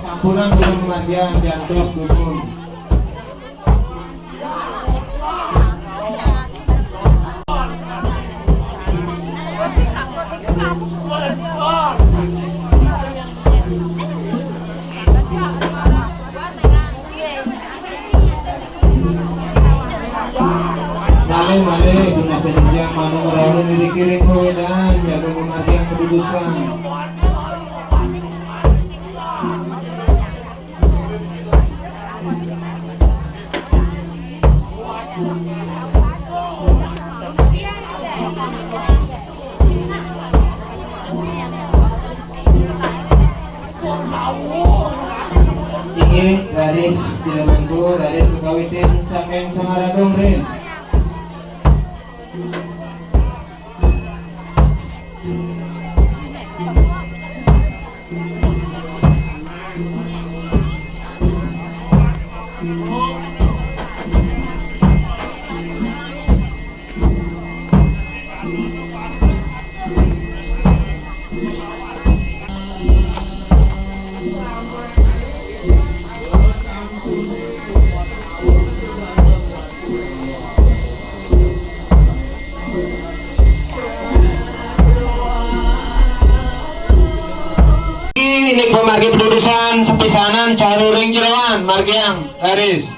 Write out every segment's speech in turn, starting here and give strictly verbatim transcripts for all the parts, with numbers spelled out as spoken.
Sampunan, Gunung Mardian, diantos dukun. Malih-malih, binasen ijang manung raulun dikiring kawedan, jaga pamatian kadudusan. Inggih, raris, jero mangku, raris kakawitin saking Sangaragung, rin. Inggih pamargi padudusan sapisanan caru ring jeroan, margiang raris.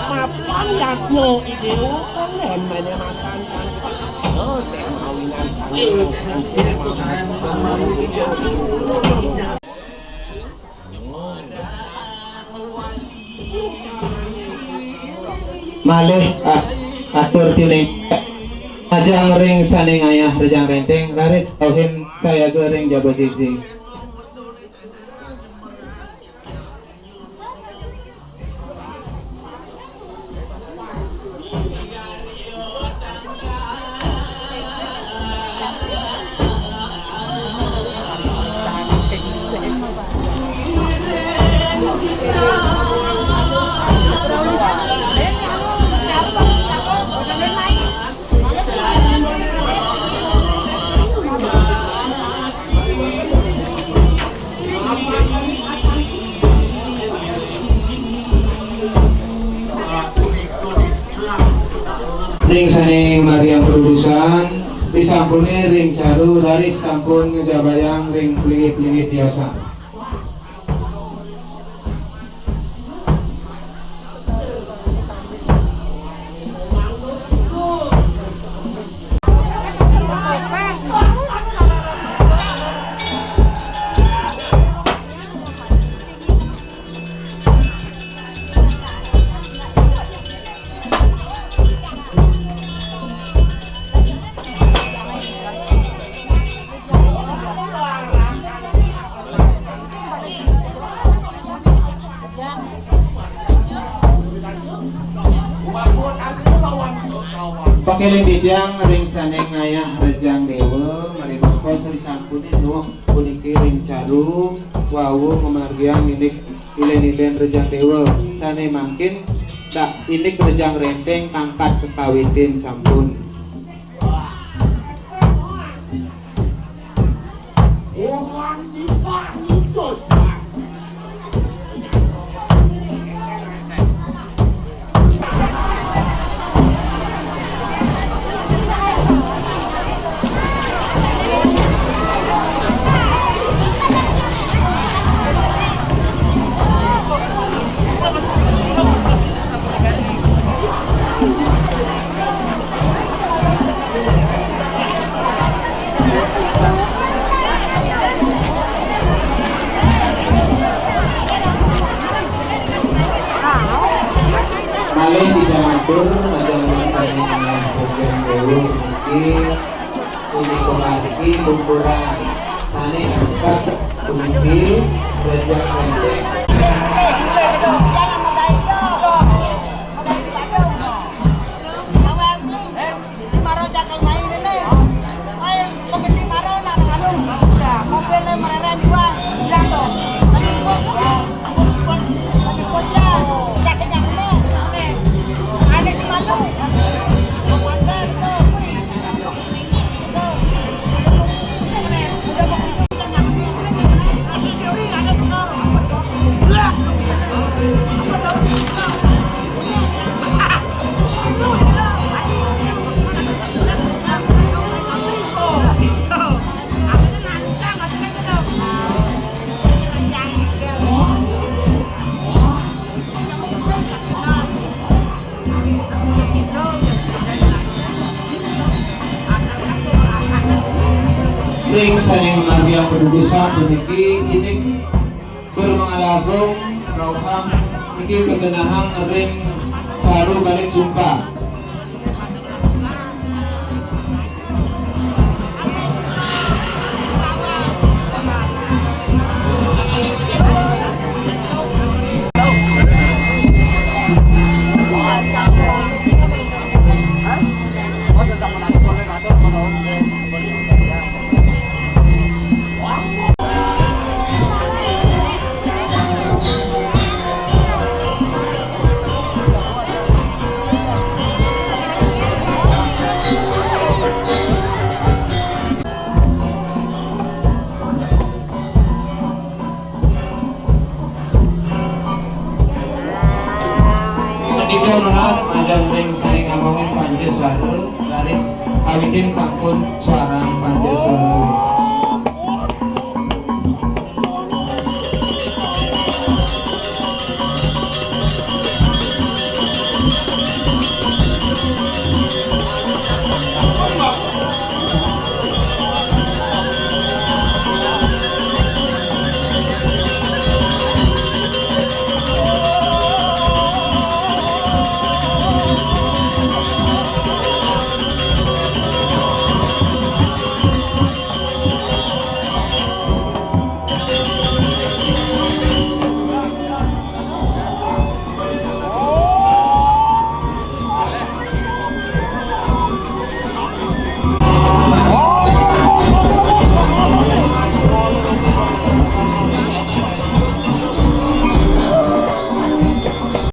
Mapan yatnya idéwa, oleh manya makan. Oh, teh mawinan. Malih, ah, atur tiling. Rejang ring sané ngayah rejang rénténg, raris kauhin sayaga ring jaba sisi. Ring sané margiang padudusan, disampuné ring caru raris sampun ngajabayang ring plinggih-plinggih tiosan. Pakéling titiang ring sané ngayah rejang déwa, malih bapa sasampuné nuwuh puniki ring caru, wau ngamargiang indik ilén-ilén rejang déwa. Sané mangkin, dak indik rejang rénténg kangkat kakawitin sampun. Tur, majeng sané ngalah bagian dulu niki, ini kumargi kumpulan sané angkat puniki, rejang rejek. Ring sané ngamargiang padudusan puniki, inggih tur mangalagong rauhang niki kagenahang ring caru balik sumpah. Ketika nunas majeng ring sané ngamargiang panca suara, raris kawitin sampun suarang panca suara.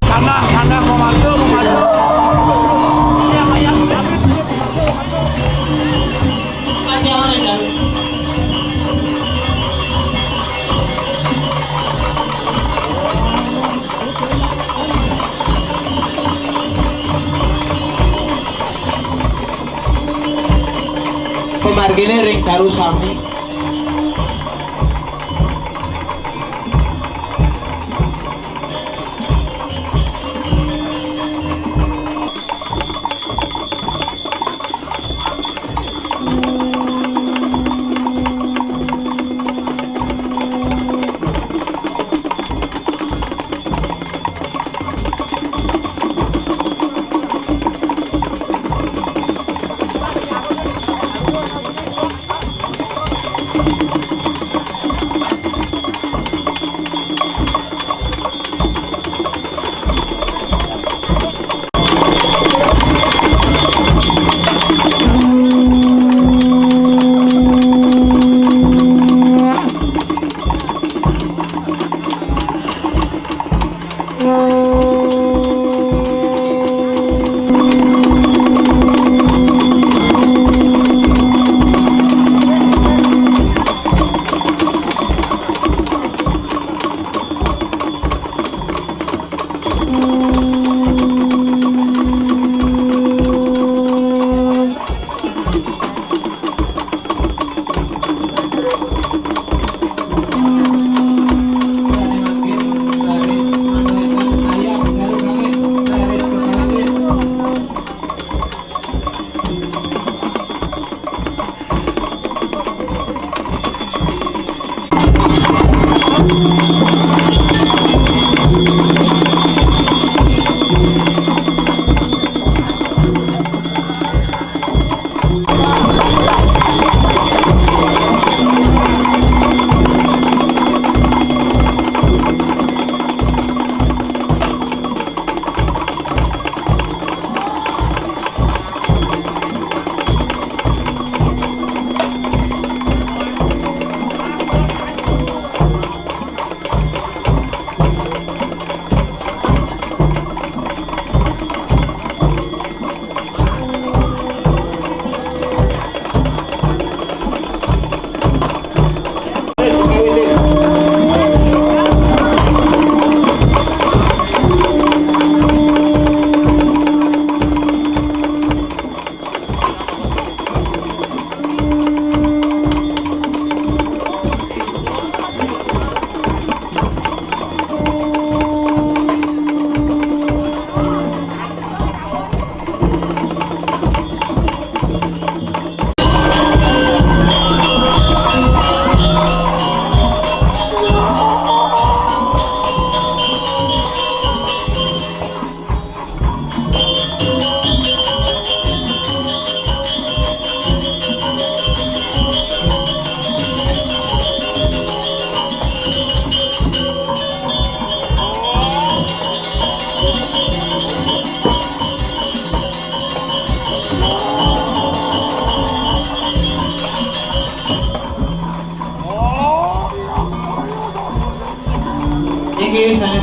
Sana, sana, mau masuk, mau masuk. Yang, yang, Pamarginé ring caru sami.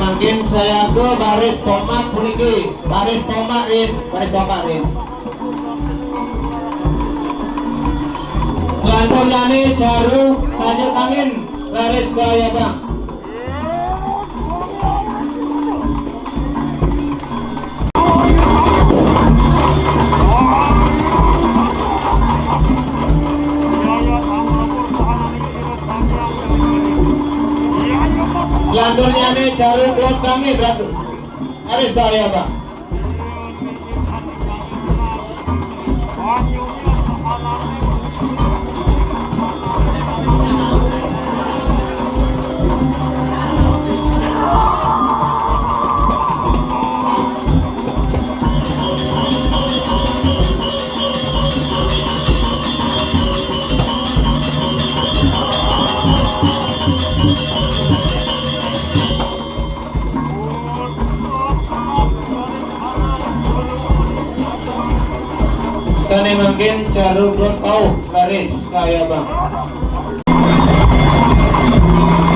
Mangkin sayaga baris tomat puniki. Baris tomat, Rin. Baris tomat, Rin. Selanturnyane jaru taja kangin, raris kayabang. Selanturnyane jaru klot kangin, Ratu. Raris kayabang. Sane mangkin jaru klot pauh, raris kayabang.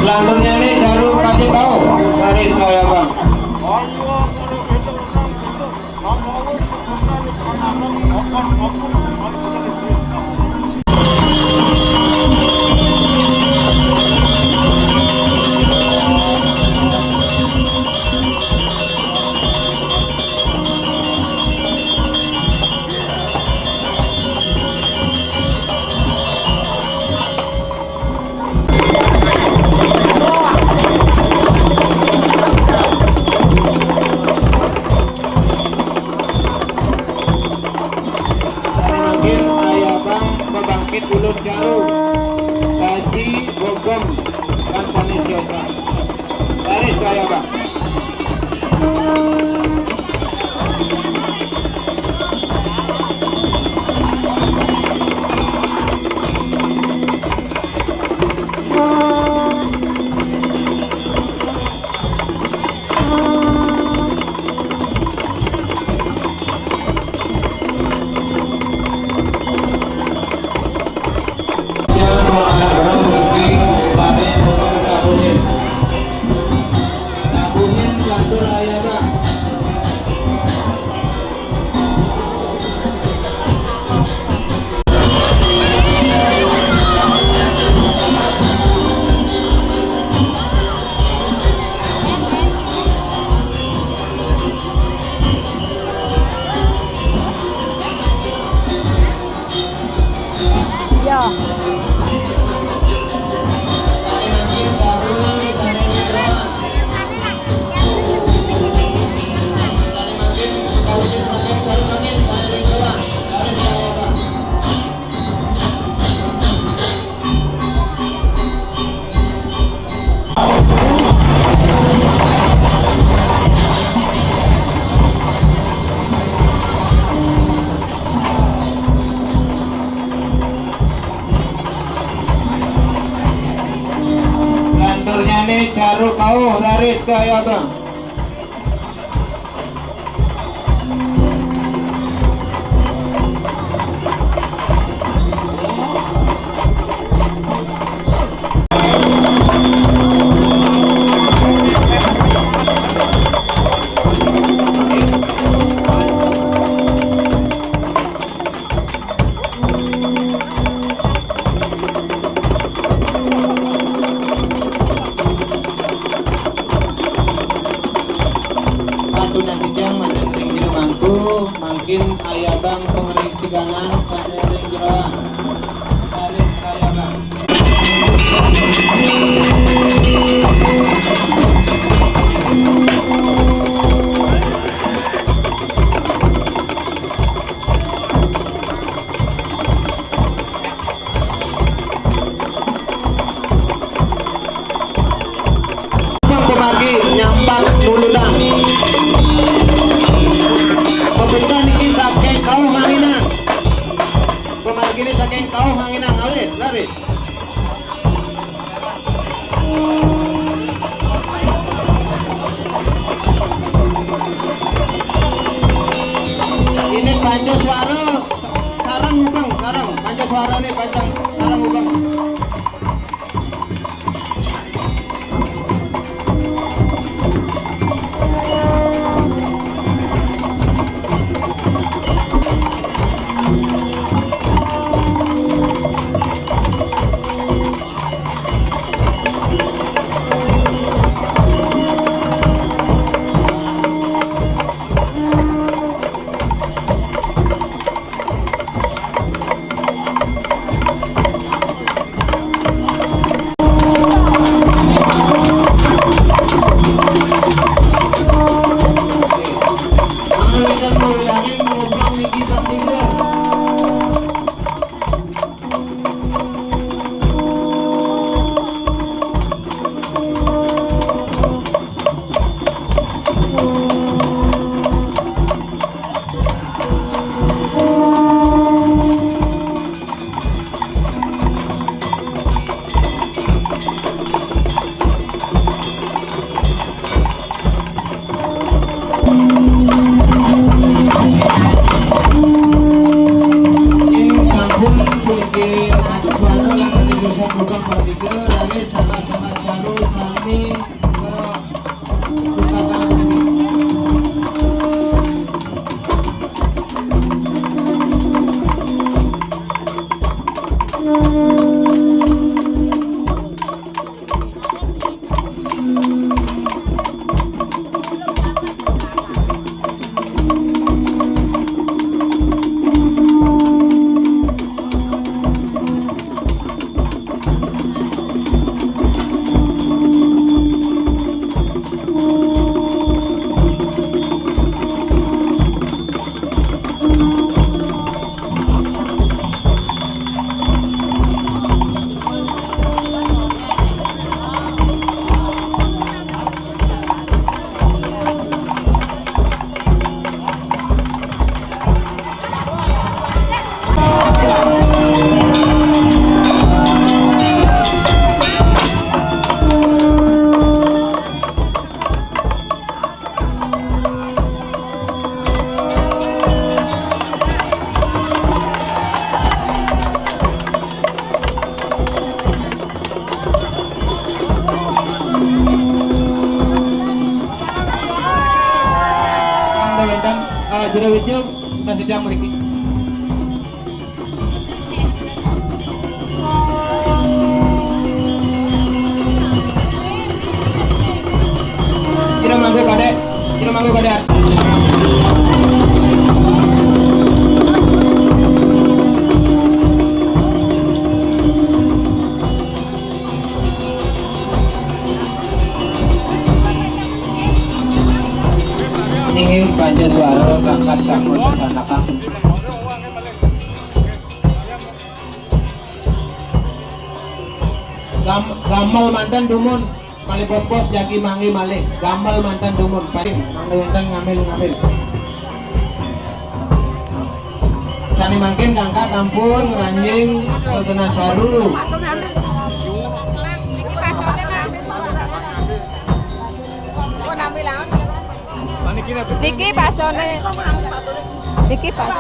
Selanturnyane jaru pati pauh, raris kayabang. Mangkin kayabang pabangkit ulun jaru, saji, gogem, lan sanes siosan. Raris kayabang. Ya. Lanturnyane jaru kauh, raris kayabang. Adunan titiang madan ring jero mangku, mangkin ayabang pangrisiganan sane ring jeroan. Tarik ayabang. Pamargi nyampat nuludan. Pepindah niki saking Kauh Manginang. Pamargine saking Kauh Manginang, awit, lari. Ini panca suara sareng mubeng, sareng. Panca suara ini panca sareng mubeng. Jero Wijung, kita sidang mriki. Jero mangga, Kadek. Jero mangga, Kadek. Inggih panca suara kangkat kanggo sasanakan. Gam-, gamel manten dumun, kali pos-pos jagi manggi malih. Gamel manten dumun, paling mangda wénten ngambil-ngambil. Sané mangkin kangkat ampun ngranjing kena saru. Niki pasone. Niki pas.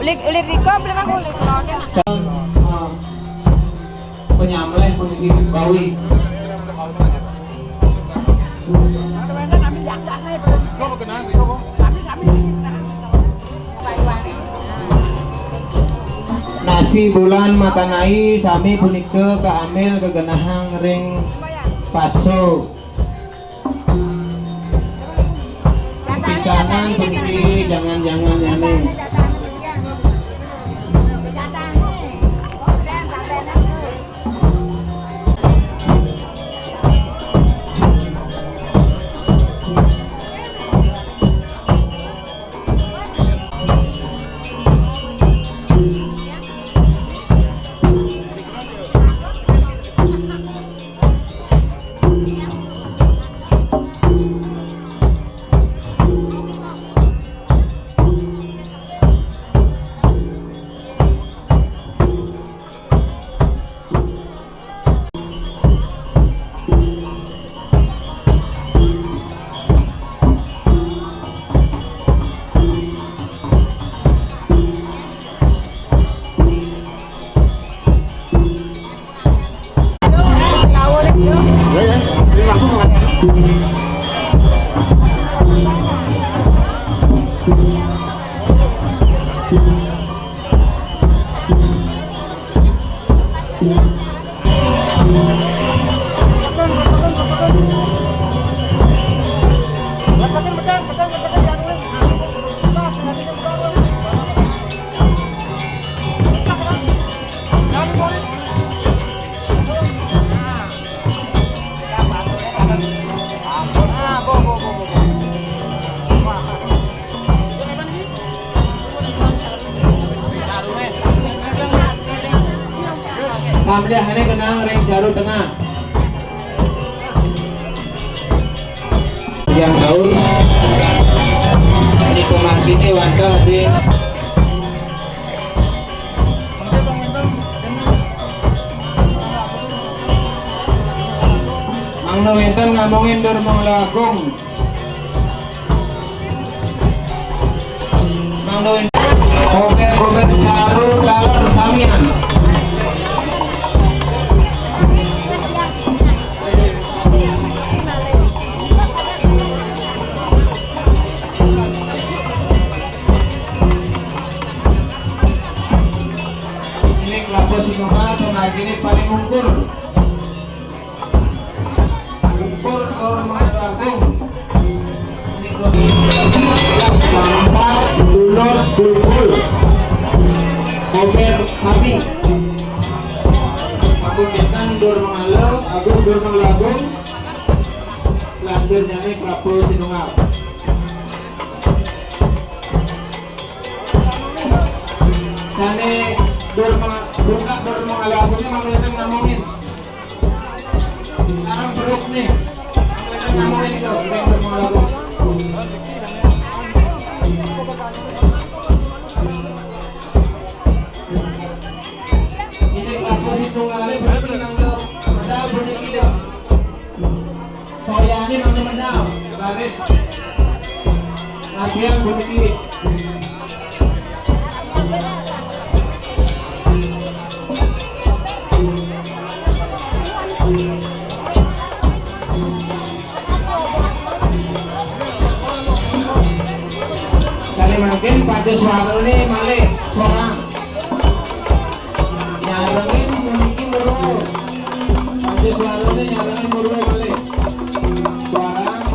Ulik, ulik riko, ulik aku, ulik kelone. Penyamleh puniki Bawi. Nasi bulan matanai sami punika kaambil kagenahang ring paso. Pisanan puniki jangan-jangan nyane. Sambilanane kenang ring jaru tengah. Yang tahu ini pemartine wantah di Mangda wenten ngamongin Dur Manglagung. Mangda wenten. Kober-kober caru taler samian. Ini kelapa Sinoha, pemargine paling ungkur. Ungkur Dur Manglagung. Sampat dulur bulbul. Kober sapi. Aku cekan Dur Manglagung, Agung Dur Manglagung. Lanjutnya nih Prabu Sinunggal. Sane Dur Manglagung, Dur Manglagung ini mangga wenten ngamongin. Sekarang beruk nih. Mangga wenten ngamongin itu, Dur Manglagung. Ini Prabu Sinunggal ini berarti nang medal puniki, Dur. Toyane mangga medal, baris. Abian puniki. Oke, pada suarane malih sorang. Nyarengin puniki murwa. Pada suarane nyarengin murwa malih. Sorang.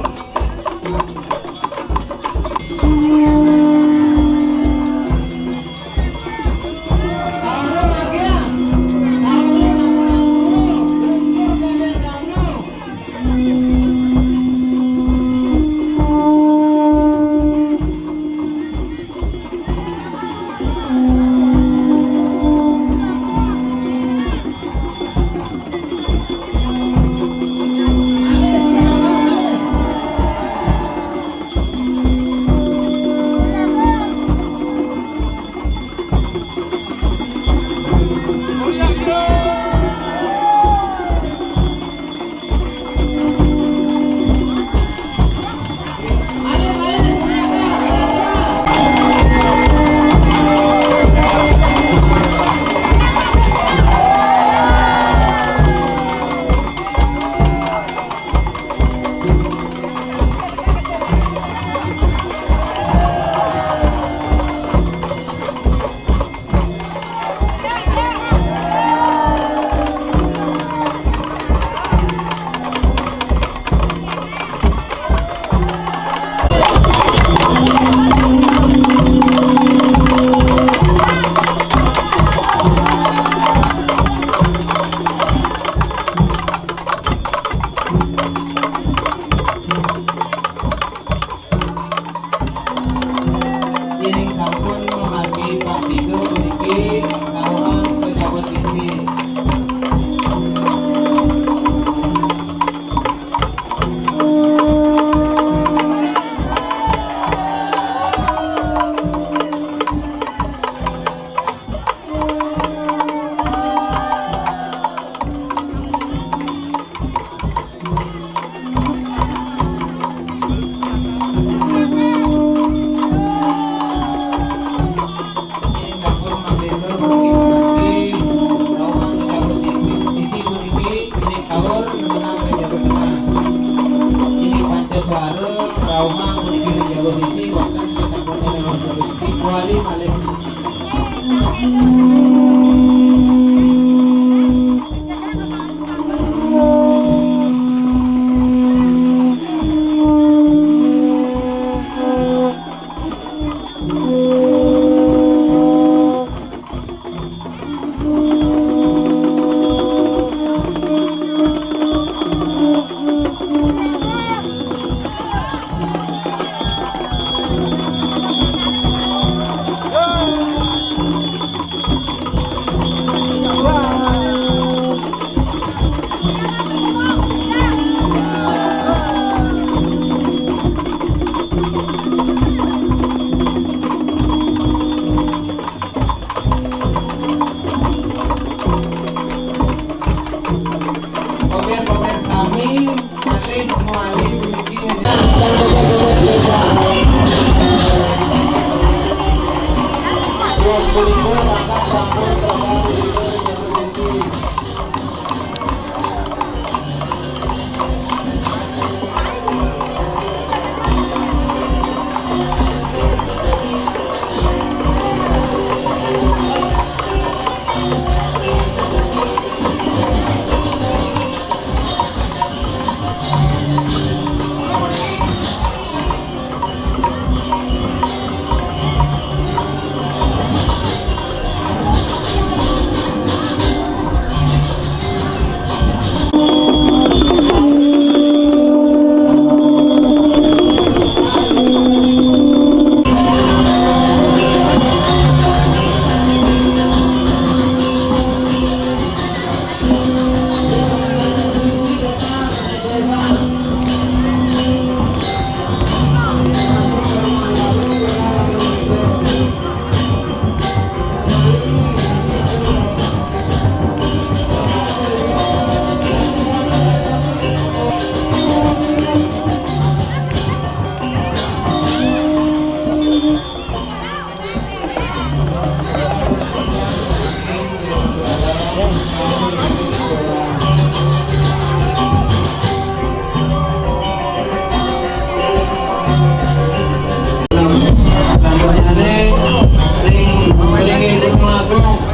Yen sampun mamargi pangdiga puniki, rawuhang penyambut sisi. Kuali malih.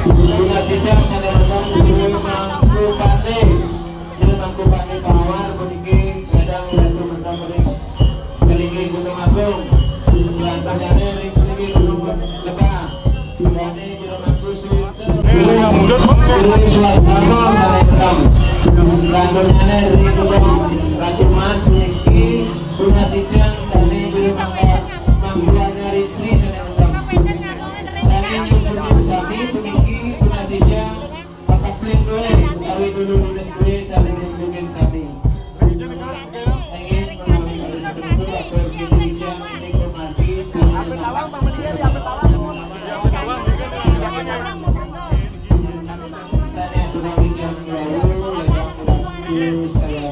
Kula titah sané wonten Jero Mangku Pasé. Jero Mangku Pasé Pawar puniki gadang Ratu Mentari Kelingi Gunung Agung. Lantanyané ring Kelingi Gunung Lebah. Sané Jero Mangku Suwirta. Jero Swastama sané enam. Lantanyané ring Gunung Ratu Mas puniki kula titah sané Jero Mangku Mangku Anaris Istri sané enam. Sané nyumbut sami puniki punatija pakapling duwé utawi dulu ludes duwé sané nyumbut sami. Inggih, menawi kalian tertentu atur pinunjang ing rumadi sané sané aturan jam dua puluh, lewat waktu saya.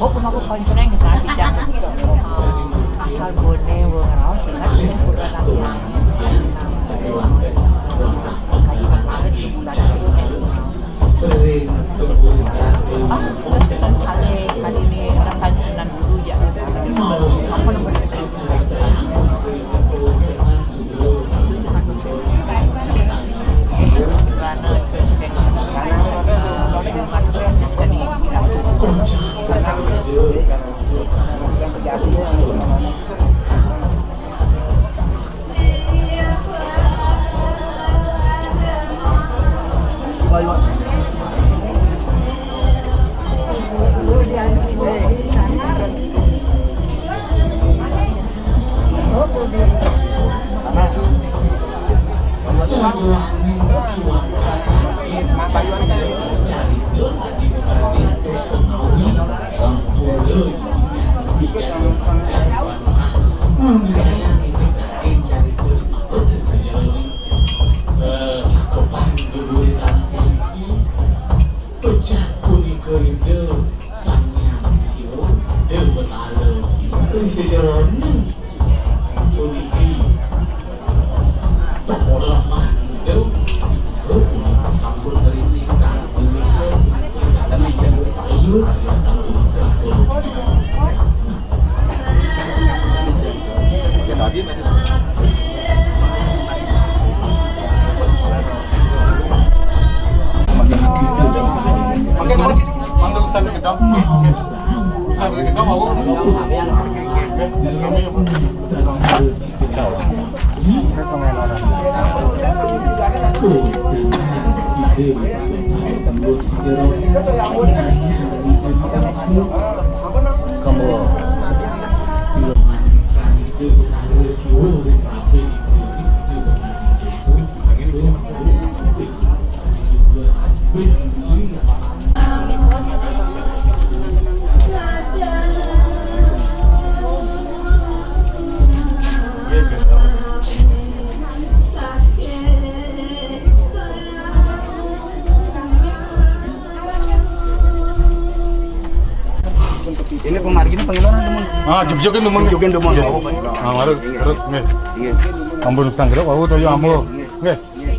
Oh, pun aku koncereng gitu, tidak. Asal bone, wong raos, ingat, kan, kurang latihan. Kajian banget di bulan ini. Ah, terus kan kali, kali ini orang pensiunan dulu ya. Apa namanya? Pecah punika Ida Sang Hyang Siwa, Dewa Tala Siwa. Ing sajeroning puniki, tepuk lemah Ida, Ida punika sampun ngrincik kang punika, ingkang payu kaliyan sampun katur. Oke, Radit masih. Ini pemargi ini pengeluaran teman. Ah, jebjekin teman. Jebjekin teman. Iya. Oh, pengeluaran. Ah, harus, iya, harus, nggih. Iya. Ampun, setengah kilo, aku tuh ya, ampun. Iya. Nggih. Iya.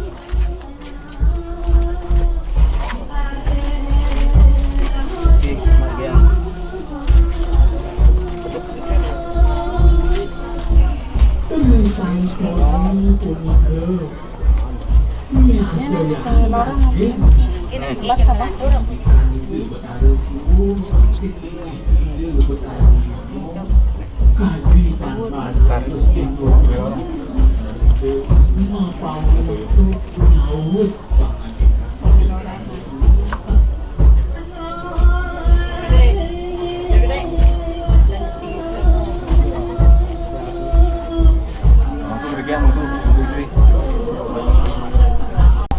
Oke, pemargi.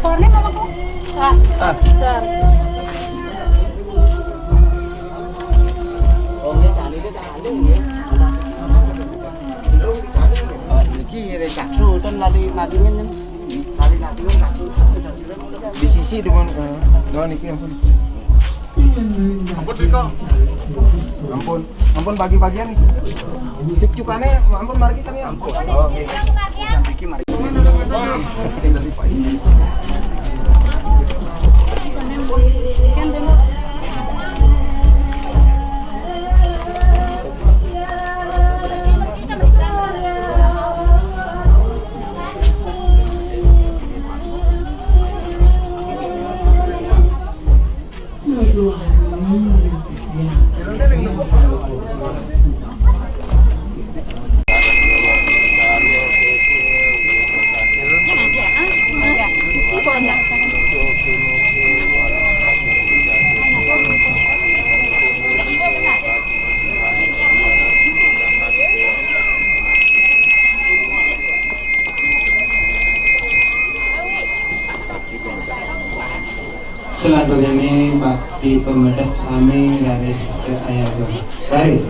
Warnanya apa, Bu? Ah. Ah. Bentar. Oh, niki resak. Sultan lali nadingin ini. Lali nadingin satu. Di sisi dengan, eh, dengan niki, ampun. Ampun, Riko. Ampun, ampun bagi-bagian nih. Cuk-cukannya, ampun, margi sami, ampun. Oh, iya. Sampai ki margi. Selanjutnya ini bakti pemedek sami raris ke ayah. Raris.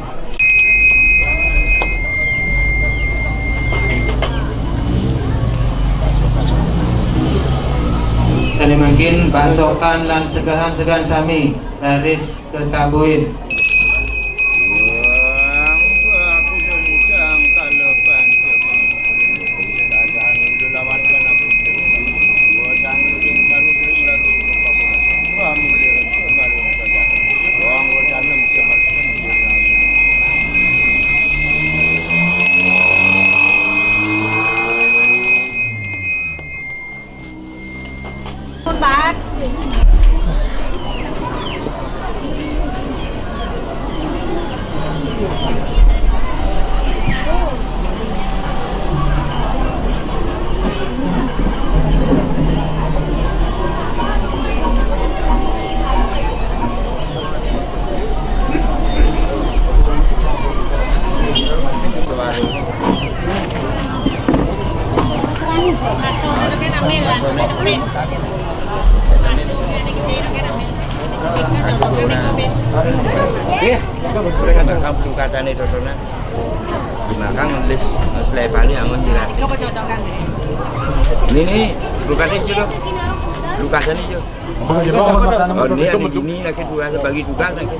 Tadi mungkin pasokan lan segahan-segahan sami raris ketabuhin. Iya, kamu katanya dodona. Dimakan nulis, nulis lebani angon jilat. Ini nih, bukan itu loh. Lukasan itu. Oh, ini ada di sini, lagi dua, bagi dua lagi.